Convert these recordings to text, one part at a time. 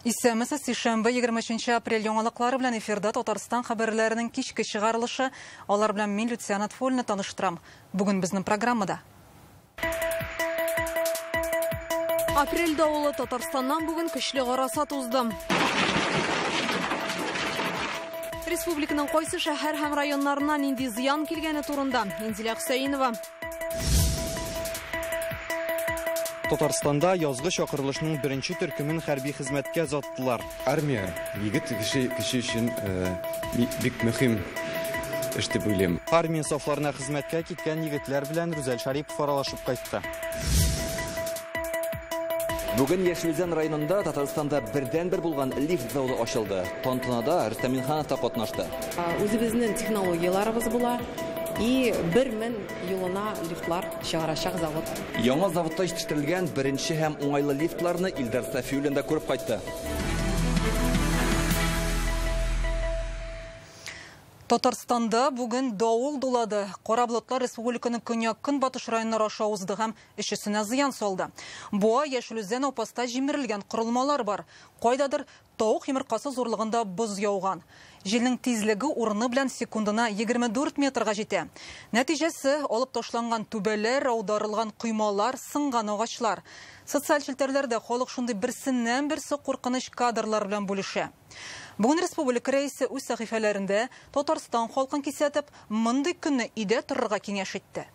Исәнмесез, сишәмбе 23 апрель яңалыклары белән эфирда Татарстан хәбәрләренең кичке чыгарылышы. Алар белән мин Люциана Тфольна таныштырам. Бүген безнең программада. Апрель давылы Татарстаннан бүген көчле гарасат узды. Республиканың кайсы шәһәр һәм районнарына нинди зыян килгәне турында Инзилә Хөсәенова. Татарстанда язгы чакырылышның беренче төркемен хәрби хезмәткә озаттылар. Армия егет кеше өчен бик мөһим эш дип уйлыйм. Армия сафларына хезмәткә киткән егетләр белән Рүзәл Шарипов аралашып кайтты. Бүген Яшел Үзән районында Татарстанда бердәнбер булган лифт заводы ачылды. Тантанада Рөстәм Миңнеханов та катнашты. Үзебезнең технологияләребез була. И 1000 юлына лифтлар чыгарачак завод. Яңа заводта җитештерелгән беренче һәм уңайлы лифтларны Илдар Сафиуллин да күреп кайтты. Татарстанда бүген давыл дулады. Кара болытлар республиканың көньяк-көнбатыш районнары аша узды һәм өчесенә зыян салды. Буа, Яшел Үзән, Апаста җимерелгән корылмалар бар. Кайдадыр тавык йомыркасы зурлыгында боз яуган. Җилнең тизлеге урыны белән секундына 24 метрга җитә. Нәтиҗәсе алып ташланган түбәләр, аударылган коймалар, сынган агачлар. Социаль челтәрләрдә халык шундый берсеннән берсе куркыныч кадрлар белән бүлешә. Бүген республика рәисе үз сәхифәләрендә Татарстан халкын кисәтеп, мондый көнне өйдә торырга киңәш итте.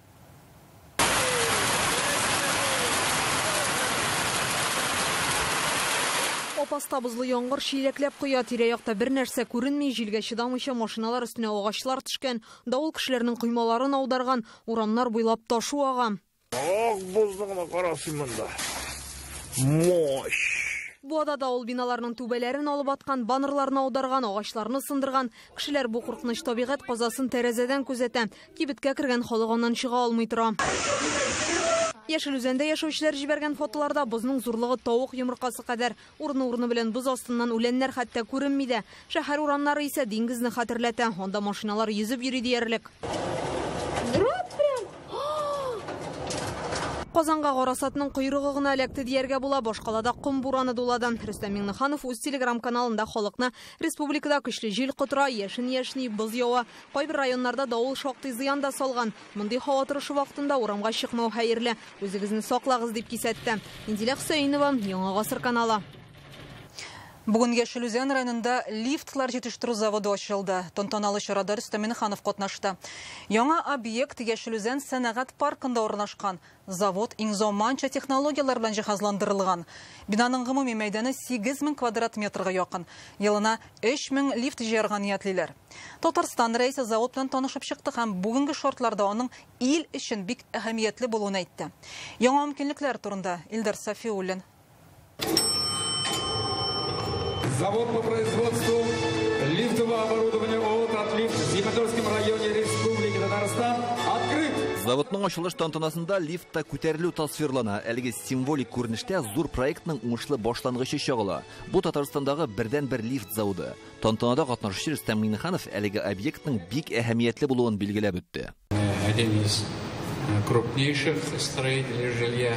Апаста бозлы яңгыр чиләкләп коя, тирә-якта бер нәрсә күренми, җилгә чыдамыйча машиналар өстенә агачлар төшкән, давыл кешеләрнең коймаларын аударган, урамнар буйлап ташу ага. Ак бозны гына карасын монда. Мощь! Буада давыл биналарының түбәләрен алып аткан, баннерларны аударган, агачларны сындырган. Кешеләр бу куркыныч табигать казасын тәрәзәдән күзәтә. Кибеткә кергән халык аннан чыга алмый тора. Яшел Үзәндә яшәүчеләр җибәргән фотоларда бозның зурлыгы тавык йомыркасы кадәр. Урыны-урыны белән боз астыннан үләннәр хәтта күренми дә. Шәһәр урамнары исә диңгезне хәтерләтә. Анда машиналар йөзеп йөри диярлек. Казанга гарасатның койрыгы гына эләкте дияргә була. Башкалада ком бураны дулады. Рөстәм Миңнеханов үз телеграм-каналында халыкны республикада көчле җил котыра, яшен яшни, боз ява. Кайбер районнарда давыл шактый зыян да салган. Мондый һава торышы вакытында урамга чыкмау хәерле. Үзегезне саклагыз дип кисәтте. Инзилә Хөсәенова, Яңа Гасыр каналы. Бүген Яшел Үзән районында лифтлар җитештерү заводы ачылды. Тантаналы чарада Рөстәм Миңнеханов катнашты. Яңа объект Яшел Үзән сәнәгать паркында урнашкан. Завод иң заманча технологияләр белән җиһазландырылган. Бинаның гомуми мәйданы 8000 квадрат метрга якын. Елына 3000 лифт җыярга ниятлиләр. Татарстан рәисе завод белән танышып чыкты һәм бүгенге шартларда аның ил өчен бик әһәмиятле булуын әйтте. Яңа мөмкинлекләр турында Илдар Сафиуллин. Завод по производству лифтового оборудования ООО «Татлифт» в Зиминогорском районе Республики Татарстан открыт. Заводның ачылыш тантанасында лифтта күтәрелү тасвирлана. Әлеге символик күренештә зур проектның уңышлы башлангычы чагыла. Бу Татарстандагы бердәнбер лифт заводы. Тантанада катнашучы Рөстәм Миңнеханов әлеге объектның бик әһәмиятле булуын билгеләп үтте. Один из крупнейших строителей жилья.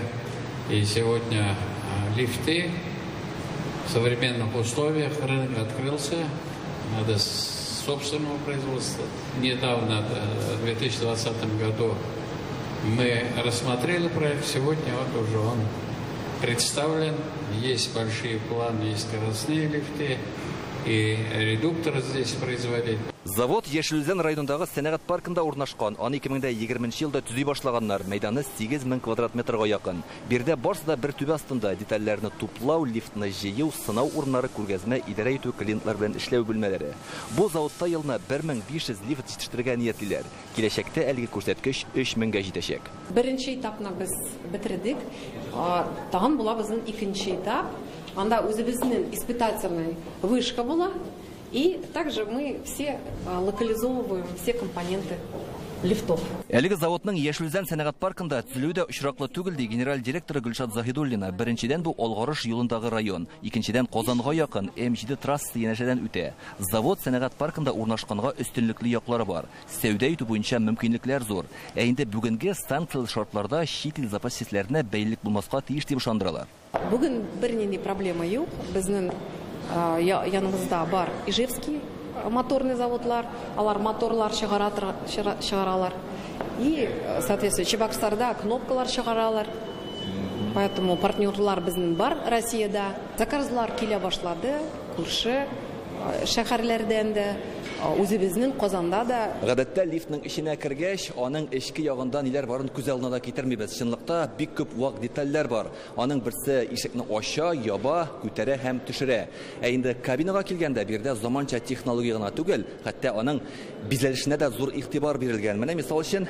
И сегодня лифты в современных условиях рынок открылся, надо собственного производства. Недавно, в 2020 году, мы рассмотрели проект, сегодня вот уже он представлен. Есть большие планы, есть скоростные лифты и редуктор здесь производить. Завод Яшел Үзән районындагы сәнәгать паркында урнашкан. Аны 2020 елда төзи башлаганнар. Мәйданы 8000 квадрат метрга якын. Биредә барысы да бер түбә астында. Детальләрне туплау, лифтны җыю, сынау урыннары, күргәзмә, идарә итү, клиентлар белән эшләү бүлмәләре. Бу заводта елына 1500 лифт җитештерергә ниятлиләр. Киләчәктә әлеге күрсәткеч 3000гә җитәчәк. Беренче этапны без бетердек. Тагын була безнең икенче этап. Анда үзебезнең испытательный вышка була. И также мы все локализовываем все компоненты лифтов. Әлеге заводның Яшел Үзән сәнәгать паркында төзелүе дә очраклы түгел, ди генераль директоры Гөлшат Заһидуллина. Беренчедән, бу Алгарыш юлындагы район, икенчедән, Казанга якын М7 трассасы янәшәдән үтә. Завод сәнәгать паркында урнашканга өстенлекле яклары бар. Сәүдә итү буенча мөмкинлекләр зур. Ә инде бүгенге санкциялы шартларда чит ил запас частьләренә бәйлелек булмаска тиеш дип ышандыралар. Бүген бернинди проблема юк. Безнең Яныбызда бар Ижевский моторный заводлар, алар моторлар чыгаралар. И, соответственно, Чебоксарда кнопкалар чыгаралар. Поэтому партнерлар безнең бар Россиядә. Заказлар килә башлады, күрше шәһәрләрдән дә, үзебезнең Казанда да. Гадәттә лифтның эченә кергәч, аның эчке ягында ниләр барын күз алдына да китермибез. Чынлыкта бик күп вак детальләр бар. Аның берсе ишекне ача, яба, күтәрә һәм төшерә. Ә инде кабинага килгәндә, биредә заманча технология гына түгел, хәтта аның бизәлешенә дә зур игътибар бирелгән. Менә мисал өчен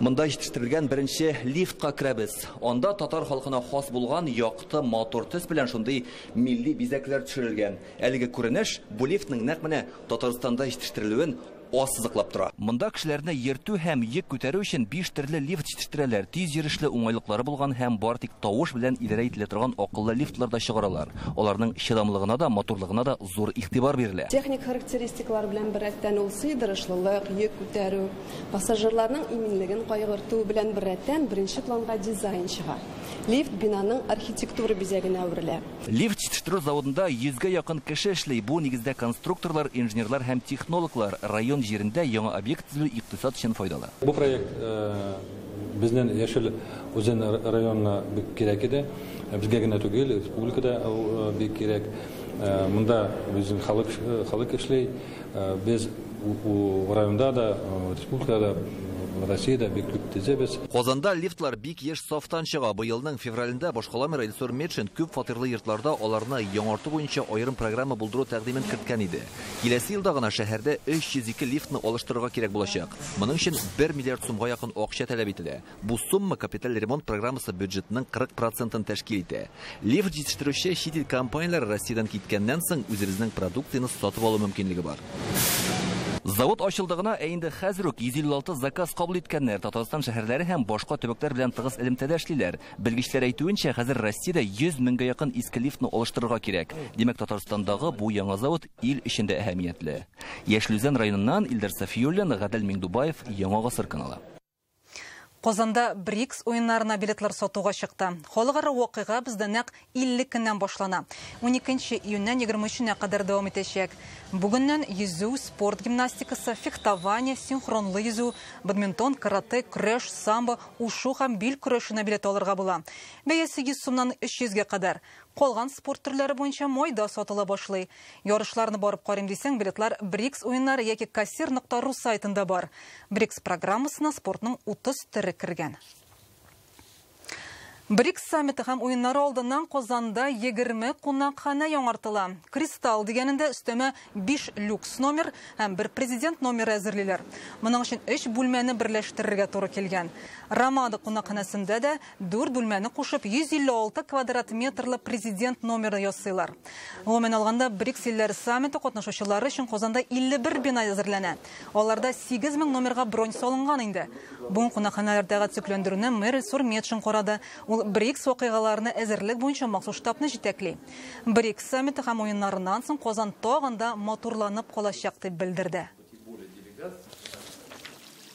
монда җитештерелгән беренче лифтка керәбез. Анда татар халкына хас булган якты матур төс белән шундый милли бизәкләр төшерелгән. Әлеге күренеш бу лифтның нәкъ менә Татарстанда җитештерелүен ассызыклап тора. Монда кешеләрне йөртү һәм йөк күтәрү өчен 5 төрле лифт җитештерәләр. Тиз йөрешле уңайлыклары булган һәм бар тик тавыш белән идарә ителә торган акыллы лифтлар да чыгаралар. Аларның чыдамлыгына да, матурлыгына да зур игътибар бирелә. Техник характеристикалар белән беррәттән ул сыйдырышлылык, йөк күтәрү, пассажирларның иминлеген кайгырту белән беррәттән беренче планга дизайн чыга. Лифт бинаның архитектура бизәгенә әверелә. Лифт җитештерү заводында 100гә якын кеше эшли. Бу нигездә конструкторлар, инженерлар һәм технологлар. Район җирендә яңа объект төзү икътисад өчен файдалы. Бу проект безнең Яшел Үзән районына бик кирәк иде. Безгә генә түгел, республикада бик кирәк. Монда безнең халык эшли. Без районда да, республикада да, Россиядә бик күп төзебез. Казанда лифтлар бик еш сафтан чыга. Быелның февралендә башкала мэры Илсур Метшин күп фатирлы йортларда аларны яңарту буенча аерым программа булдыру тәкъдимен керткән иде. Киләсе елда гына шәһәрдә 302 лифтны алыштырырга кирәк булачак. Моның өчен 1 миллиард сумга якын акча таләп ителә. Бу сумма капиталь ремонт программасы бюджетының 40%-ын тәшкил итә. Лифт җитештерүче чит ил компанияләре Россиядән киткәннән соң үзебезнең продукцияне сатып алу мөмкинлеге бар. Завод ачылдыгына инде хәзер үк 156 заказ кабул иткәннәр. Татарстан шәһәрләре һәм башка төбәкләр белән тыгыз элемтәдә эшлиләр. Белгечләр әйтүенчә, хәзер Россиядә 100 меңгә якын иске лифтны алыштырырга кирәк. Димәк, Татарстандагы бу яңа завод ил өчен дә әһәмиятле. Яшел Үзән районыннан Илдар Сафиуллин, Гадел Миңдубаев, Яңа Гасыр каналы. Казанда БРИКС уеннарына билетлар сатуга чыкты. Халыкара вакыйга бездә нәкъ 50 көннән башлана. 12 июньнән 23-нә кадәр дәвам итәчәк. Бүгеннән йөзү, спорт гимнастикасы, фехтование, синхронлы йөзү, бадминтон, карате, көрәш, самбо, ушу һәм бил көрәшенә билет алырга була. Бәясе 100 сумнан 300гә кадәр. Калган спорт төрләре буенча майда сатыла башлый. Ярышларны барып карыйм дисәң, билетлар БРИКС уеннары яки кассир.ру сайтында бар. БРИКС программасына спортның 30 төре кергән. БРИКС саммиты һәм уеннары алдыннан Казанда 20 кунакханә яңартыла. Кристалл дигәнендә өстәмә 5 люкс номер һәм 1 президент номеры әзерлиләр. Моның өчен 3 бүлмәне берләштерергә туры килгән. Ромада кунакханәсендә дә 4 бүлмәне кушып 156 квадрат метрлы президент номеры ясыйлар. Гомумән алганда, БРИКС илләре саммиты катнашучылары өчен Казанда 51 бина әзерләнә. Аларда 8000 номерга бронь салынган инде. Бу кунакханәләрдәге төзекләндерүне мэр Илсур Метшин карады. Ул БРИКС вакыйгаларына әзерлек буенча махсус штабны җитәкли. БРИКС саммиты һәм уеннарыннан соң Казан тагын да матурланып калачак дип белдерде.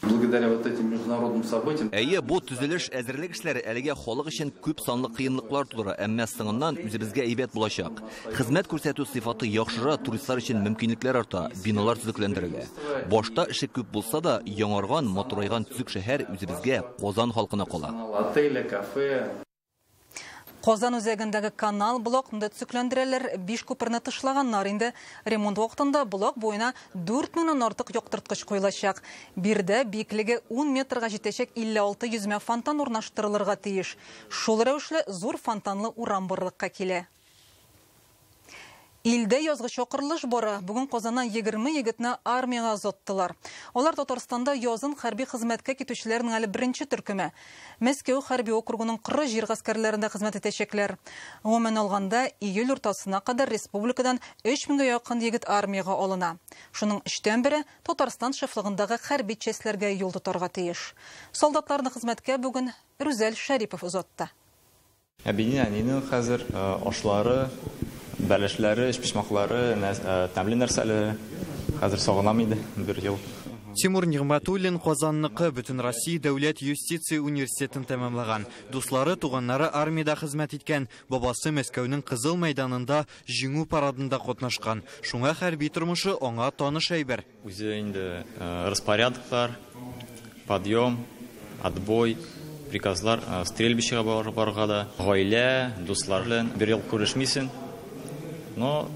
Благодаря вот этим международным событиям. Әйе, бу төзелеш әзерлек эшләре әлегә халык өчен күп санлы кыенлыклар тудыра, әмма соңыннан үзебезгә әйбәт булачак. Хезмәт күрсәтү сыйфаты яхшыра, туристлар өчен мөмкинлекләр арта, биналар төзекләндерелә. Башта эше күп булса да, яңарган, матурайган төзек шәһәр үзебезгә, Казан халкына кала. Отели, кафе. Казан үзәгендәге канал блокында төзекләндерәләр, 5 күперне тышлаганнар инде. Ремонт вакытында блок буена 4000-нан артык яктырткыч куелачак. Биредә биеклеге 10 метрга җитәчәк 56 йөзмә фонтан урнаштырылырга тиеш. Шул рәвешле зур фонтанлы урам барлыкка килә. Илдә язгы чакырылыш бара. Бүген Казаннан 20 егетне армиягә озаттылар. Алар Татарстанда язын хәрби хезмәткә китүчеләрнең әле беренче төркеме. Мәскәү хәрби округының кыры җир гаскәрләрендә хезмәт итәчәкләр. Гомумән алганда, июль уртасына кадәр республикадан 3000гә якын егет армиягә алына. Шуның 3-тән бере Татарстан шефлыгындагы хәрби частьләргә юл тотарга тиеш. Солдатларны хезмәткә бүген Рүзәл Шәрипов озатты. Әбинең, әнинең хәзер ашлары, бәлешләре, эчпочмаклары, тәмле нәрсәләре. Хәзер сагынам инде бер ел. Тимур Нигъмәтуллин Казанныкы, Бөтенроссия дәүләт юстиция университетын тәмамлаган. Дуслары, туганнары армиядә хезмәт иткән. Бабасы Мәскәүнең Кызыл мәйданында җиңү парадында катнашкан. Шуңа хәрби тормышы аңа таныш әйбер. Үзе инде распорядоклар, подъем, отбой, приказлар, стрельбищега барырга да, гаилә, дуслар белән бер ел күрешмисең. Но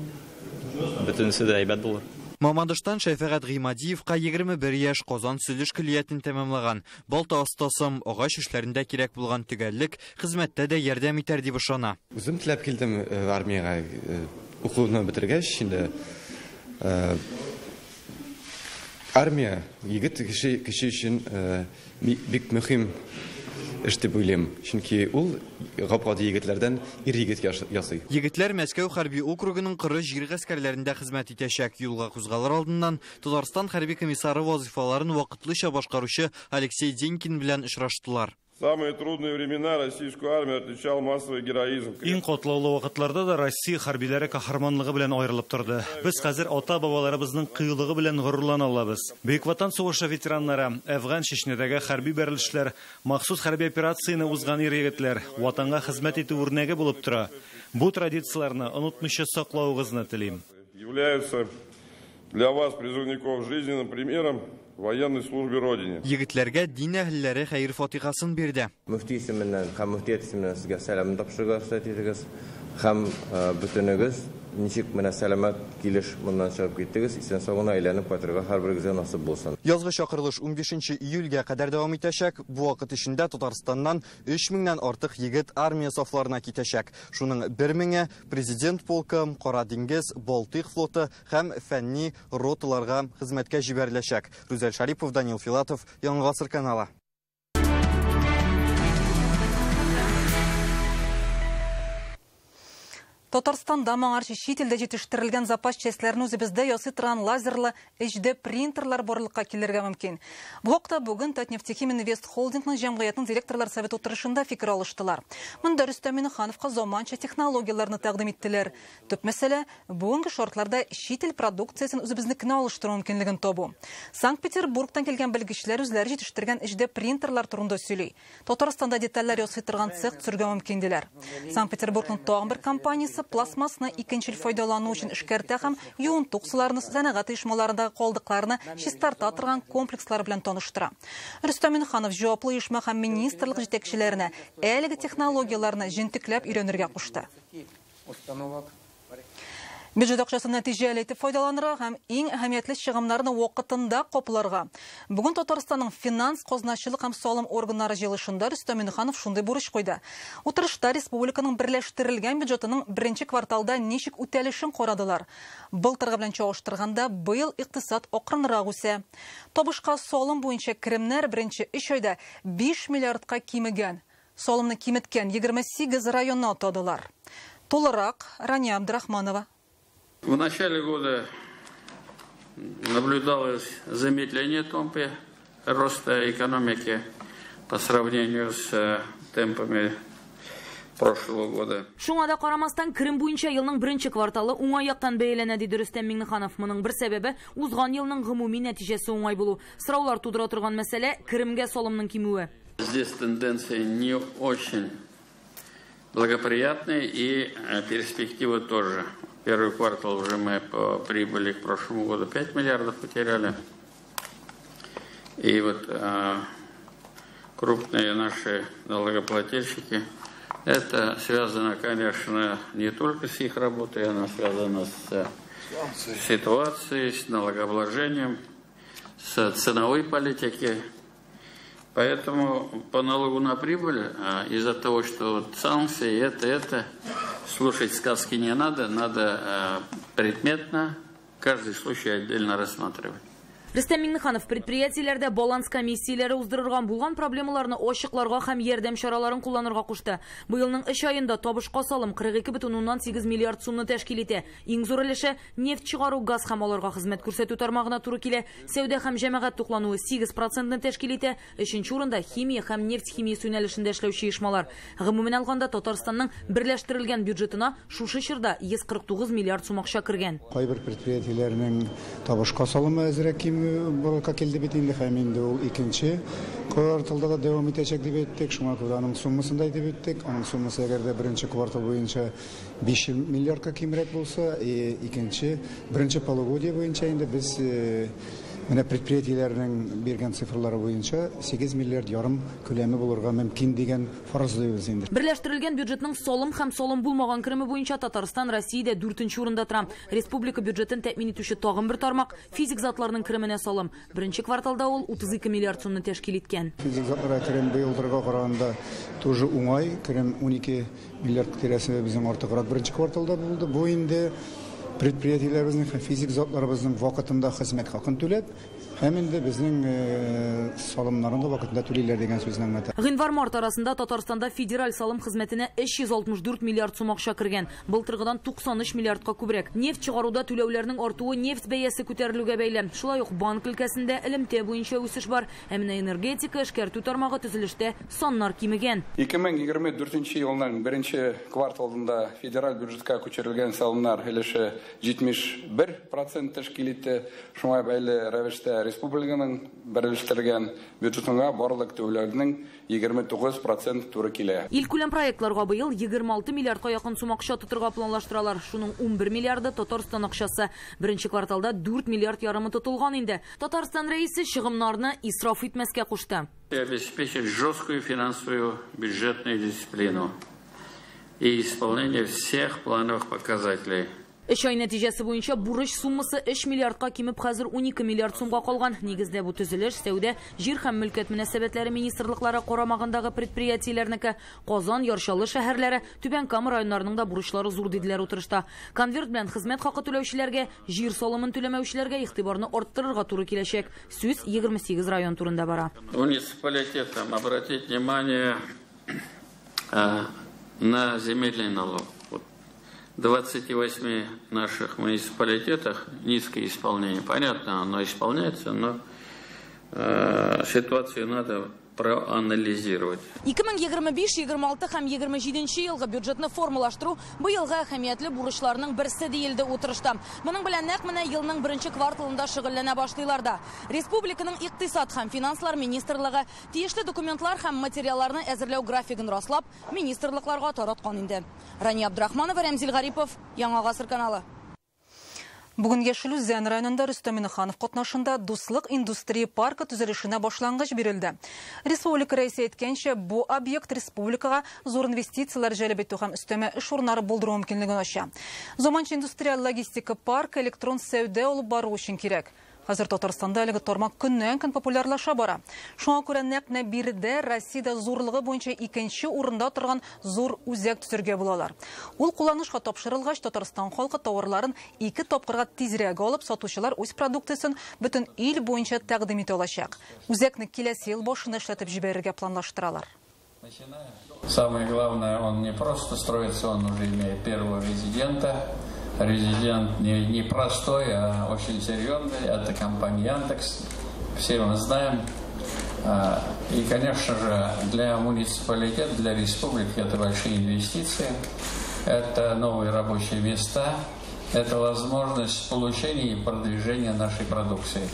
бөтенесе дә әйбәт булыр. Мамадыштан Шәфәгать Гыймадиевка 21 яшь, Казан төзелеш көллиятен тәмамлаган. Балта остасы, агач эшләрендә кирәк булган төгәллек хезмәттә дә ярдәм итәр дип ышана. Үзем теләп килдем армиягә, укуны бетергәч, инде армия егет кеше өчен бик мөһим эш дип уйлыйм. Чөнки ул гап-гади егетләрдән ир егет ясый. Егетләр Мәскәү хәрби округының кыры җир гаскәрләрендә хезмәт итәчәк. Юлга кузгалыр алдыннан Татарстан хәрби комиссары вазифаларын вакытлыча башкаручы Алексей Денькин белән очраштылар. Самые трудные времена российскую армию отличал массовый героизм. Иң катлаулы вакытларда да Россия хәрбиләре каһарманлыгы белән аерылып торды. Без хәзер ата-бабаларыбызның кыюлыгы белән горурлана алабыз. Бөек Ватан сугышы ветераннары, Әфган, Чечнядагы хәрби бәрелешләр, махсус хәрби операцияне узган ир-егетләр ватанга хезмәт итү үрнәге булып тора. Бу традицияләрне онытмыйча саклавыгызны телим. Являются для вас, призывников, жизненным примером военной службе Родине. Егетләргә дин әһелләре хәер фатихасын бирде. Мөфти исеменнән һәм мөфтият исеменнән сезгә сәламны тапшырырга рөхсәт итегез. Һәм бөтенегез ничек менә сәламәт килеш моннан чыгып киттегез, исән сау гына әйләнеп кайтырга һәрберегезгә насыйп булсын. Язгы чакырылыш 15 июльгә кадәр дәвам итәчәк. Бу вакыт эчендә Татарстаннан 3000-нән артык егет армия сафларына китәчәк. Шуның 1000-е Президент полкы, Кара диңгез, Балтыйк флоты һәм фәнни роталарга хезмәткә җибәреләчәк. Рүзәл Шарипов, Данил Филатов, Яңа Гасыр каналы. Татарстанда моңарчы чит илдә җитештерелгән запас частьләрне үзебездә ясый торган лазерлы HD принтерлар барлыкка килергә мөмкин. Бу хакта бүген Татнефтехим Инвест Холдингның җәмгыятенең директорлар советы утырышында фикер алыштылар. Монда Рөстәм Миңнехановка заманча технологияләрне тәкъдим иттеләр. Төп мәсьәлә бүгенге шартларда чит ил продукциясен үзебезнекенә алыштыру мөмкинлеген табу. Санкт-Петербургтан килгән белгечләр үзләре җитештергән HD принтерлар турында сөйли. Татарстанда детальләр ясый торган цех төзергә мөмкин диләр. Санкт-Петербургның тагын бер компаниясе пластмассны икенчел файдалану өчен эшкәртә һәм юынтык суларны сәнәгать оешмаларындагы калдыкларны чистарта торган комплекслар белән таныштыра. Рөстәм Миңнеханов җаваплы оешма һәм министрлык җитәкчеләренә әлеге технологияләрне җентекләп өйрәнергә кушты. Бюджет акчасын нәтиҗәле итеп файдаланырга һәм иң әһәмиятле чыгымнарны вакытында капларга. Бүген Татарстанның финанс, казначылык һәм салым органнары җыелышында Рөстәм Миңнеханов шундый бурыч куйды. Утырышта республиканың берләштерелгән бюджетының беренче кварталда ничек үтәлешен карадылар. Былтыргы белән чагыштырганда быел икътисад акрынрак үсә. Табышка салым буенча керемнәр беренче 3 айда 5 миллиардка кимегән. Салымны киметкән 28 районны атадылар. Тулырак Рания Абдрахманова. В начале года наблюдалось замедление темпа роста экономики по сравнению с темпами прошлого года. Шуңа да карамастан, керем буенча елның беренче кварталы уңай яктан бәяләнә, диде Рөстәм Миңнеханов. Моның бер сәбәбе узган елның гомуми нәтиҗәсе уңай булу. Сораулар тудыра торган мәсьәлә керемгә салымның кимүе. Здесь тенденции не очень благоприятные и перспективы тоже. Первый квартал уже мы по прибыли к прошлому году 5 миллиардов потеряли. И вот крупные наши налогоплательщики, это связано, конечно, не только с их работой, она связана с ситуацией, с налогообложением, с ценовой политикой. Поэтому по налогу на прибыль, из-за того, что вот санкции, это, слушать сказки не надо, надо предметно каждый случай отдельно рассматривать. Рөстәм Миңнеханов предприятиеләрдә баланс комиссияләре уздырырга, булган проблемаларны ачыкларга һәм ярдәм чараларын кулланырга кушты. Быелның 3 аенда табышка салым 42,8 миллиард сумны тәшкил итә. Иң зур өлеше нефть чыгару, газ һәм аларга хезмәт күрсәтү тармагына туры килә. Сәүдә һәм җәмәгать туклануы 8%-ны тәшкил итә. Өченче урында химия һәм нефть химиясе юнәлешендә эшләүче оешмалар. Гомумән алганда, Татарстанның берләштерелгән бюджетына шушы чорда 149 миллиард сум акча кергән. Кайбер предприятиеләрнең табышка салымы әзрәк ким барлыкка килде бит инде, һәм инде ул икенче кварталда да дәвам итәчәк дип әйттек. Шуңа күрә аның суммасын да әйтеп үттек. Аның суммасы әгәр дә беренче квартал буенча 5 миллиардка кимрәк булса, икенче, беренче полугодие буенча инде без менә предприятиеләрнең биргән цифрлары буенча 8 миллиард ярым күләме булырга мөмкин дигән фаразлыйбыз инде. Берләштерелгән бюджетның салым һәм салым булмаган кереме буенча Татарстан Россиядә 4нче урында тора. Республика бюджетын тәэмин итүче тагын бер тармак физик затларның кеременә салым. Беренче кварталда ул 32 миллиард сумны тәшкил иткән. Физик затларга керем быелдырга караганда тоже уңай, керем 12 миллиард тирәсе безнең артыграк беренче кварталда булды. Бу инде предприятиеләребезнең һәм физик затларыбызның вакытында хезмәт хакын түләп, һәм инде безнең салымнарын да вакытында түлиләр дигән сүзне аңлата. Гыйнвар-март арасында Татарстанда федераль салым хезмәтенә 364 миллиард сум акча кергән. Былтыргыдан 93 миллиардка күбрәк. Нефть чыгаруда түләүләрнең артуы нефть бәясе күтәрелүгә бәйле. Шулай ук банк өлкәсендә элемтә буенча үсеш бар. Ә менә энергетика, эшкәртү тармагы төзелештә саннар кимегән. 2024 елның беренче кварталында федераль бюджетка күчерелгән салымнар өлеше 71% тәшкил итте. Шуңа бәйле рәвештә республиканың берләштерелгән бюджетына барлык түләүләрнең 29% туры килә. Илкүләм проектларга быел 26 миллиардка якын сум акча тотырга планлаштыралар. Шуның 11 миллиарды Татарстан акчасы. Беренче кварталда 4 миллиард ярымы тотылган инде. Татарстан рәисе чыгымнарны исраф итмәскә кушты. Обеспечить жесткую финансовую бюджетную дисциплину и исполнение всех плановых показателей. Өч ай нәтиҗәсе буенча бурыч суммасы 3 миллиардка кимеп, хәзер 12 миллиард сумга калган. Нигездә бу төзелеш, сәүдә, җир һәм мөлкәт мөнәсәбәтләре министрлыклары карамагындагы предприятиеләрнеке. Казан, Яр Чаллы шәһәрләре, Түбән Кама районнарының да бурычлары зур диделәр утырышта. Конверт белән хезмәт хакы түләүчеләргә, җир салымын түләмәүчеләргә игътибарны арттырырга туры киләчәк. Сүз 28 район турында бара. Муниципалитетам обратить внимание на земельный налог. 28 наших муниципалитетах низкое исполнение. Понятно, оно исполняется, но ситуацию надо проанализировать. 2025, 26 һәм 27 елгы бюджетны формалаштыру быелгы әһәмиятле бурычларның берсе диелде утырышта. Моның белән нәкъ менә елның беренче кварталында шөгыльләнә башлыйлар да. Республиканың икътисад һәм финанслар министрлыгы тиешле документлар һәм материалларны әзерләү графигын раслап, министрлыкларга тараткан инде. Рания Абдрахманова, Рәмзил Гарипов, Яңа Гасыр каналы. Бүген Яшел Үзән районында Рөстәм Миңнеханов катнашында Дуслык индустрия паркы төзелешенә башлангыч бирелде. Республика рәисе әйткәнчә, бу объект республикага зур инвестицияләр җәлеп итү һәм өстәмә эш урыннары булдыру мөмкинлеген ача. Заманча индустриаль логистика паркы электрон сәүдә алып бару өчен кирәк. Хәзер Татарстанда әлеге тармак көннән-көн популярлаша бара. Шуңа күрә нәкъ менә биредә Россиядә зурлыгы буенча икенче урында торган зур үзәк төзергә булалар. Ул кулланышка тапшырылгач, Татарстан халкы товарларын 2 тапкырга тизрәк алып, сатучылар үз продукциясен бөтен ил буенча тәкъдим итә алачак. Үзәкне киләсе ел башында эшләтеп җибәрергә планлаштыралар. Самое главное, он не просто строится, он уже имеет первого резидента. Резидент не простой, а очень серьезный. Это компания Яндекс, все мы знаем. И, конечно же, для муниципалитета, для республики это большие инвестиции, это новые рабочие места, это возможность получения и продвижения нашей продукции.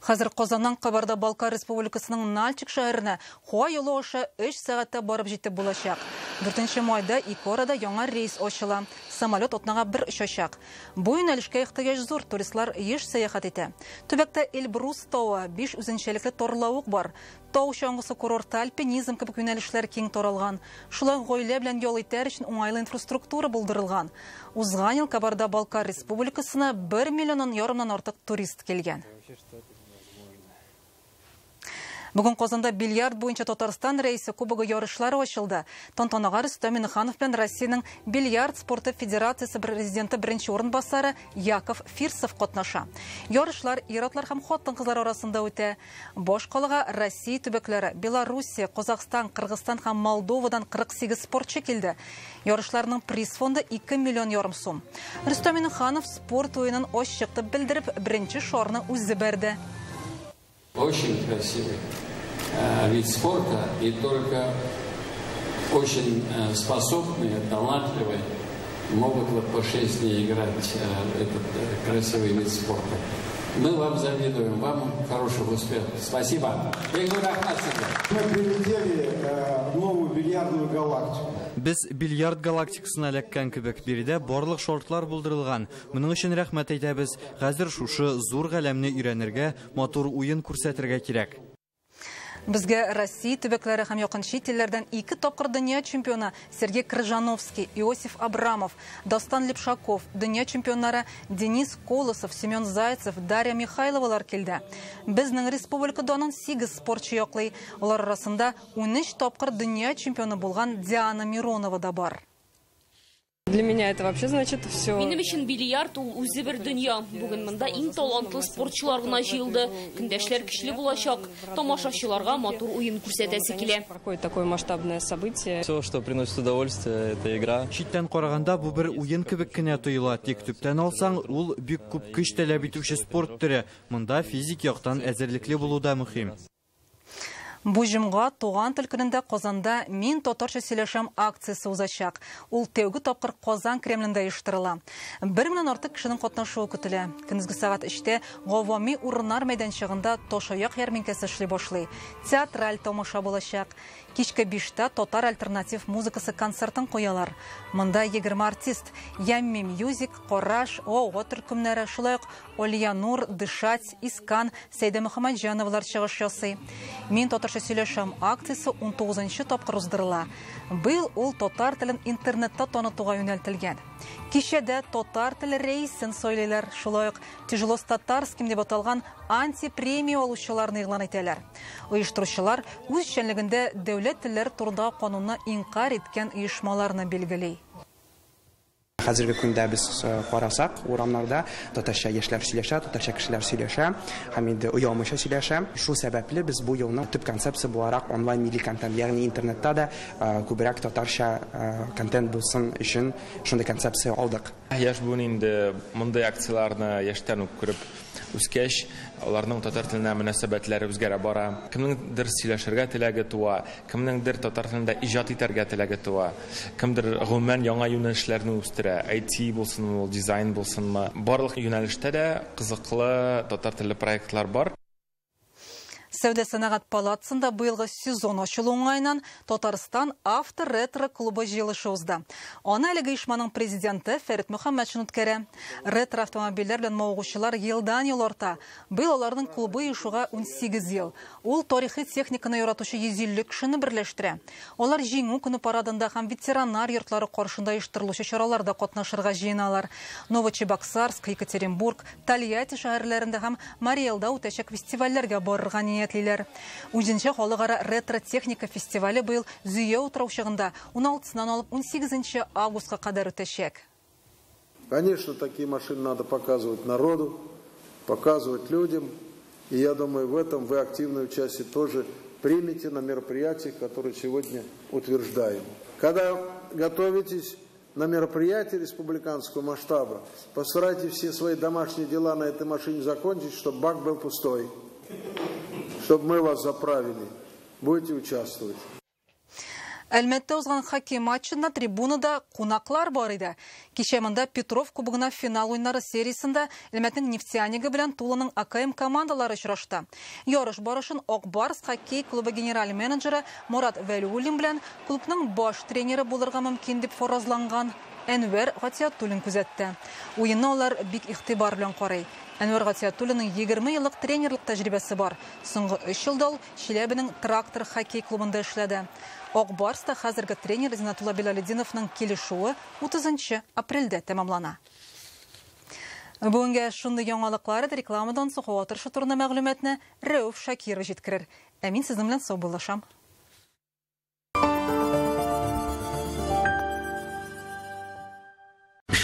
Хәзер Казаннан Кабарда-Балкар Республикасының Нальчик шәһәренә һава юлы аша 3 сәгатьтә барып җитеп булачак. 4 майда ике арада яңа рейс ачыла. Самолет атнага бер очачак. Бу юнәлешкә ихтыяҗ зур, туристлар еш сәяхәт итә. Төбәктә Эльбрус тавы, 5 үзенчәлекле тарлавык бар. Тау чаңгысы курорты, альпинизм кебек юнәлешләр киң таралган. Шулай ук гаилә белән ял итәр өчен уңайлы инфраструктура булдырылган. Узган ел Кабарда-Балкар Республикасына 1,5 миллионнан артык турист килгән. Бүген Казанда бильярд буенча Татарстан Рәисе Кубогы ярышлары ачылды. Тантанага Рөстәм Миңнеханов белән Россиянең бильярд спорты федерациясе президенты беренче урынбасары Яков Фирсов катнаша. Ярышлар ир-атлар һәм хатын-кызлар арасында үтә. Баш калага Россия төбәкләре, Белоруссия, Казахстан, Кыргызстан һәм Молдовадан 48 спортчы килде. Ярышларның приз фонды 2,5 миллион сум. Рөстәм Миңнеханов спорт уенын ачык дип белдереп, беренче шарны үзе бәрде. Очень красивый вид спорта, и только очень способные, талантливые могут вот по 6 дней играть этот красивый вид спорта. Мы вам завидуем, вам хороших успехов. Спасибо. Мы прилетели в новую бильярдную галактику. Без бильярд галактикасына эләккән кебек, биредә барлык шартлар булдырылган. Моның өчен рәхмәт әйтәбез. Хәзер шушы зур галәмне өйрәнергә, матур уен күрсәтергә кирәк. Безгә Россия төбәкләре һәм якын чит илләрдән 2 тапкыр дөнья чемпионы Сергей Крыжановский, Иосиф Абрамов, Дастан Лепшаков, дөнья чемпионнары Денис Колосов, Семен Зайцев, Дарья Михайловалар килде. Безнең республика данын 8 спортчы яклый. Алар арасында 13 тапкыр дөнья чемпионы булган Диана Миронова да бар. Для меня это вообще значит все. Минем өчен бильярд ул үзе бер дөнья. Бүген монда иң талантлы спортчылар гына җыелды. Көндәшләр көчле булачак. Тамашачыларга матур уен күрсәтәсе килә. Проходит такое масштабное событие. Все, что приносит удовольствие, это игра. Читтән караганда бу бер уен кебек кенә тоела. Тик төптән алсаң, ул бик күп көч таләп итүче спорт төре. Монда физик яктан әзерлекле булу да мөһим. Бу җомга туган тел көнендә Казанда «Мин татарча сөйләшәм» акциясе узачак. Ул тәүге тапкыр Казан Кремлендә оештырыла. 1 меңнән артык кешенең катнашуы көтелә. Көндезге сәгать 3-тә Гавами урыннар мәйданчыгында Ташаяк ярминкәсе эшли башлый. Театраль тамаша булачак. Кичке 5-тә татар альтернатив музыкасы концертын куялар. Монда 20 артист: Ямми Мьюзик, Караш, Ого төркемнәре, шулай ук Олья Нур, Дышать, Искан, Сәйдә Мөхәммәтҗановлар чыгыш ясый. «Мин татарча сөйләшәм» акциясе 19нчы тапкыр уздырыла. Быел ул татар телен интернетта танытуга юнәлтелгән. Кичәдә татар теле рәисен сайлыйлар. Шулай ук «Тяжело с татарским» дип аталган антипремия алучыларны игълан итәләр. Оештыручылар үз эшчәнлегендә дәүләт телләре турында канунны инкарь иткән оешмаларны билгели. Хәзерге көндә без карасак, урамнарда татарча яшьләр сөйләшә, татарча кешеләр сөйләшә һәм инде оялмыйча сөйләшә. Шул сәбәпле без бу елның төп концепция буларак онлайн милли контент, ягъни интернетта да күбрәк татарча контент булсын өчен шундый концепция алдык. Яшь буын инде мондый акцияләрне яшьтән үк күреп үскәч, аларның татар теленә мөнәсәбәтләре үзгәрә бара. Кемнеңдер сөйләшергә теләге туа, кемнеңдер татар телендә иҗат итәргә теләге туа, кемдер гомумән яңа юнәлешләрне үстерә. IT булсынмы, ул дизайн булсынмы. Барлык юнәлештә дә кызыклы татар телле проектлар бар. Сәүдә сәнәгать палатасында быелгы сезон ачылу уңаеннан Татарстан авто-ретро клубы җыелышы узды. Аны әлеге оешманың президенты Фәрит Мөхәммәтшин үткәрә. Ретро автомобильләр белән мавыгучылар елдан-ел арта. Быел аларның клубы оешуга 18 ел. Ул тарихи техниканы яратучы 150 кешене берләштерә. Алар Җиңү көне парадында һәм ветераннар йортлары каршында оештырылучы чараларда катнашырга җыеналар. Новочебоксарск, Екатеринбург, Тольятти шәһәрләрендә һәм Мариэлда үтәчәк фестивальләргә барырга ниятлиләр. Үзенчә халыкара ретро-техника фестивале быел Зөя утраучыгында 16-нан алып 18 августка кадәр үтәчәк. Конечно, такие машины надо показывать народу, показывать людям. И я думаю, в этом вы активное участие тоже примете на мероприятиях, которые сегодня утверждаем. Когда готовитесь на мероприятие республиканского масштаба, постарайтесь все свои домашние дела на этой машине закончить, чтобы бак был пустой, чтобы мы вас заправили. Будете участвовать. Әлмәттә узган хоккей матчында трибунада кунаклар бар иде. Кичә монда Петров кубогына финал уеннары сериясендә Әлмәтнең Нефтяниге белән Туланың АКМ командалары очрашты. Ярыш барышын Ак Барс хоккей клубы генераль менеджеры Мурат Вәлиуллин белән клубның баш тренеры булырга мөмкин дип фаразланган Әнвәр Гатиятуллин күзәтте. Уенны алар бик игътибар белән карый. Әнвәр Гатиятуллинның 20 еллык тренерлык тәҗрибәсе бар. Соңгы 3 елда ул Чиләбенең Трактор хоккей клубында эшләде. Ак Барста хәзерге тренер Зинатулла Билалетдиновның килешүе 30 апрельдә тәмамлана. Бүгенгә шундый яңалыклар рекламадан соң һава торышы турында мәгълүматны Рәүф Шакиров җиткерер. Ә мин сезнең белән саубуллашам.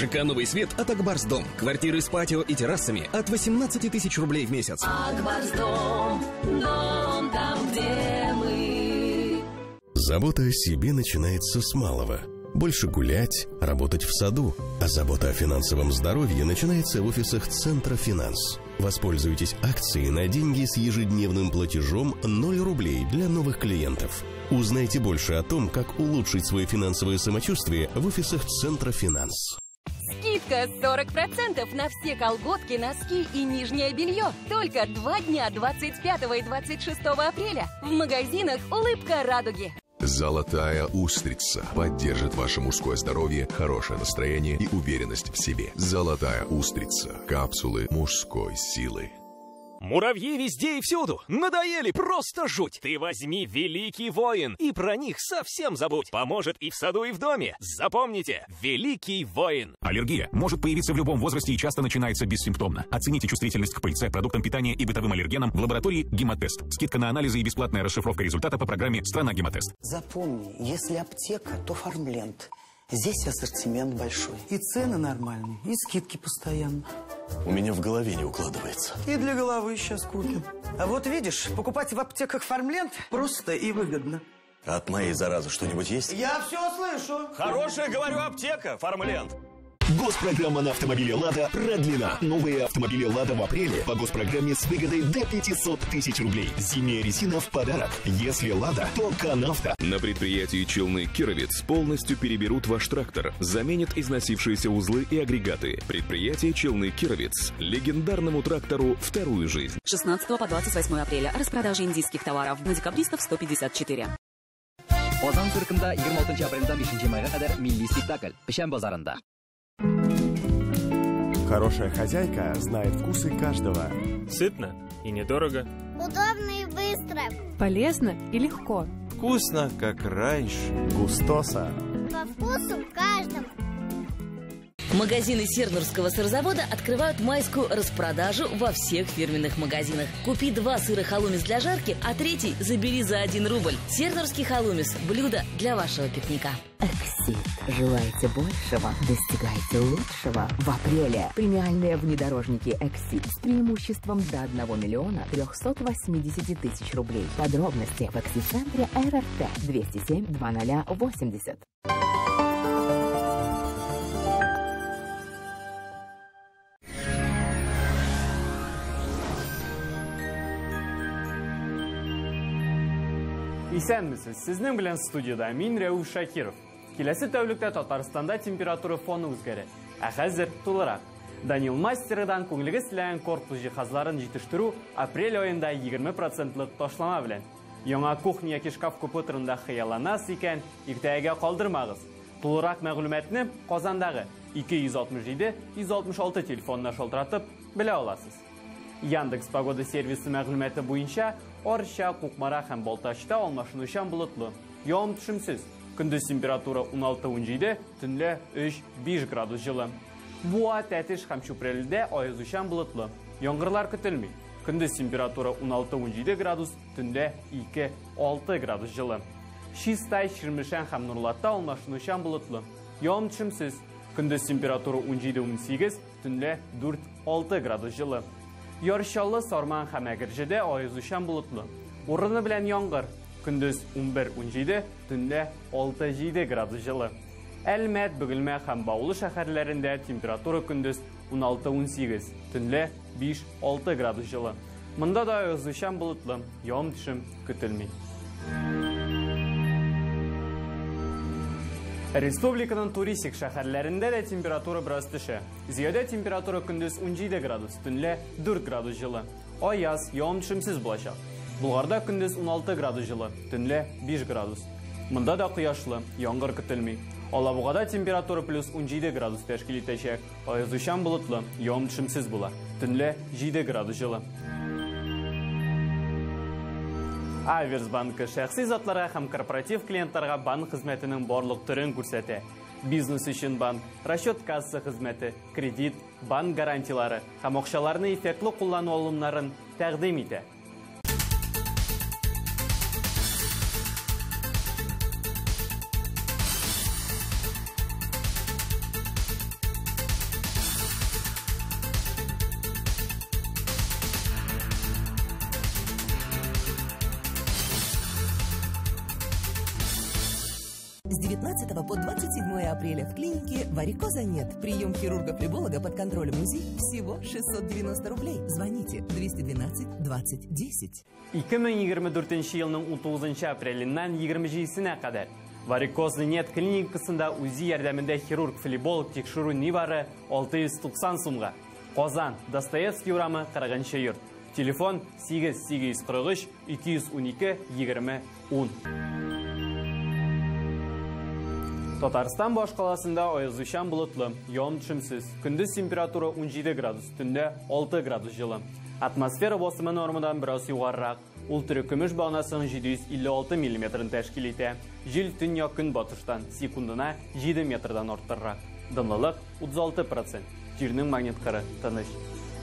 ЖК «Новый свет» от Акбарс-Дом. Квартиры с патио и террасами от 18 тысяч рублей в месяц. Акбарс-Дом, дом там, где мы. Забота о себе начинается с малого. Больше гулять, работать в саду. А забота о финансовом здоровье начинается в офисах Центра Финанс. Воспользуйтесь акцией на деньги с ежедневным платежом 0 рублей для новых клиентов. Узнайте больше о том, как улучшить свое финансовое самочувствие в офисах Центра Финанс. Скидка 40% на все колготки, носки и нижнее белье. Только 2 дня 25 и 26 апреля в магазинах «Улыбка радуги». Золотая устрица поддержит ваше мужское здоровье, хорошее настроение и уверенность в себе. Золотая устрица. Капсулы мужской силы. Муравьи везде и всюду. Надоели, просто жуть. Ты возьми «Великий воин» и про них совсем забудь. Поможет и в саду, и в доме. Запомните, «Великий воин». Аллергия может появиться в любом возрасте и часто начинается бессимптомно. Оцените чувствительность к пыльце, продуктам питания и бытовым аллергенам в лаборатории «Гемотест». Скидка на анализы и бесплатная расшифровка результата по программе «Страна Гемотест». Запомни, если аптека, то Фармленд. Здесь ассортимент большой. И цены нормальные, и скидки постоянно. У меня в голове не укладывается. И для головы сейчас купим. А вот видишь, покупать в аптеках Фармленд просто и выгодно. От моей заразы что-нибудь есть? Я все слышу. Хорошая, говорю, аптека, Фармленд. Госпрограмма на автомобили «Лада» продлена. Новые автомобили «Лада» в апреле по госпрограмме с выгодой до 500 тысяч рублей. Зимняя резина в подарок. Если «Лада», то «Канавто». На предприятии «Челны Кировец» полностью переберут ваш трактор, заменят износившиеся узлы и агрегаты. Предприятие «Челны Кировец». Легендарному трактору вторую жизнь. 16 по 28 апреля. Распродажа индийских товаров. На Декабристов 154. Казан циркында 26 апрельдән 5 майга кадәр милли спектакль Печән базарында. Хорошая хозяйка знает вкусы каждого. Сытно и недорого. Удобно и быстро. Полезно и легко. Вкусно, как раньше. Густоса. По вкусу каждому. Магазины Сернурского сырзавода открывают майскую распродажу во всех фирменных магазинах. Купи 2 сыра халумис для жарки, а третий забери за 1 рубль. Сернурский халумис – блюдо для вашего пикника. Эксид. Желаете большего? Достигайте лучшего. В апреле премиальные внедорожники Эксид с преимуществом до 1 миллиона 380 тысяч рублей. Подробности в Эксид-центре РРТ 207 2080. Исәнмесез, сезнең белән студияда мин Рәүф Шакиров. Киләсе тәүлектә Татарстанда температура фоны үзгәрә. Ә хәзер тулырак. Данил Мастердан күңелегез теләгән корпус җиһазларын җитештерү апрель аенда 20% ташлама белән. Яңа кухня яки шкаф купе турында хыялланасыз икән, иртәгә калдырмагыз. Тулырак мәгълүматны Казандагы 267 166 телефонына шалтыратып белә аласыз. Яндекс погода сервисы мәгълүматы буенча Арча, Кукмара һәм Балтачта алмашынучан болытлы. Явым-төшемсез. Көндез температура 16-17, төнлә 3-5 градус җылы. Буа, Тәтеш һәм Чүпрәледә аязучан болытлы. Яңгырлар көтелми. Көндез температура 16-17 градус, төнлә 2-6 градус җылы. Чистай, Чирмешән һәм Нурлатта алмашынучан болытлы. Явым-төшемсез. Көндез температура 17-18, төнлә 4-6 градус җылы. Яр Чаллы, Сарман һәм Әгерҗедә аязучан болытлы. Урыны белән яңгыр. Көндез 11-17, төнлә 6-7 градус җылы. Әлмәт, Бөгелмә һәм Баулы шәһәрләрендә температура көндез 16-18, төнлә 5-6 градус җылы. Монда да аязучан болытлы, явым-төшем көтелми. Республиканың туристик шәһәрләрендә дә температура бераз төшә. Зиядә температура көндез 17 градус, төнлә 4 градус җылы. Аяз, явым-төшемсез булачак. Булгарда көндез 16 градус җылы, төнлә 5 градус. Монда да кояшлы, яңгыр көтелми. Алабугада температура плюс 17 градус тәшкил итәчәк. Аязучан болытлы, явым-төшемсез була. Төнлә 7 градус җылы. Аверс банкы шәхси затларга һәм корпоратив клиентларга банк хезмәтенең барлык төрен күрсәтә. Бизнес өчен банк, расчет касса хезмәте, кредит, банк гарантиялары һәм акчаларны эффектлы куллану алымнарын тәкъдим итә. С 19 по 27 апреля в клинике «Варикоза нет». Прием хирурга-флеболога под контролем УЗИ всего 690 рублей. Звоните 212 20 10. 2024 елның 19 апреленнән 27-сенә кадәр «Варикоза нет» клиникасында УЗИ ярдәмендә хирург-флеболог тикшерү нибары 690 сумга. Казан, Достоевский урамы, 40 йорт. Телефон 8 843 212 20 10. Татарстан башкаласында аязучан болытлы, явым-төшемсез. Көндез температура 17 градус, төндә 6 градус җылы. Атмосфера басымы нормадан бераз югарырак. Ул терекөмеш баганасының 756 миллиметрын тәшкил итә. Җил төньяк көнбатыштан секундына 7 метрдан арттырырак. Дымлылык 36%. Җирнең магнит кыры тыныч.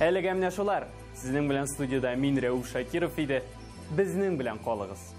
Әлегә менә шулар. Сезнең белән студияда мин, Рәүф Шакиров иде. Безнең белән калыгыз.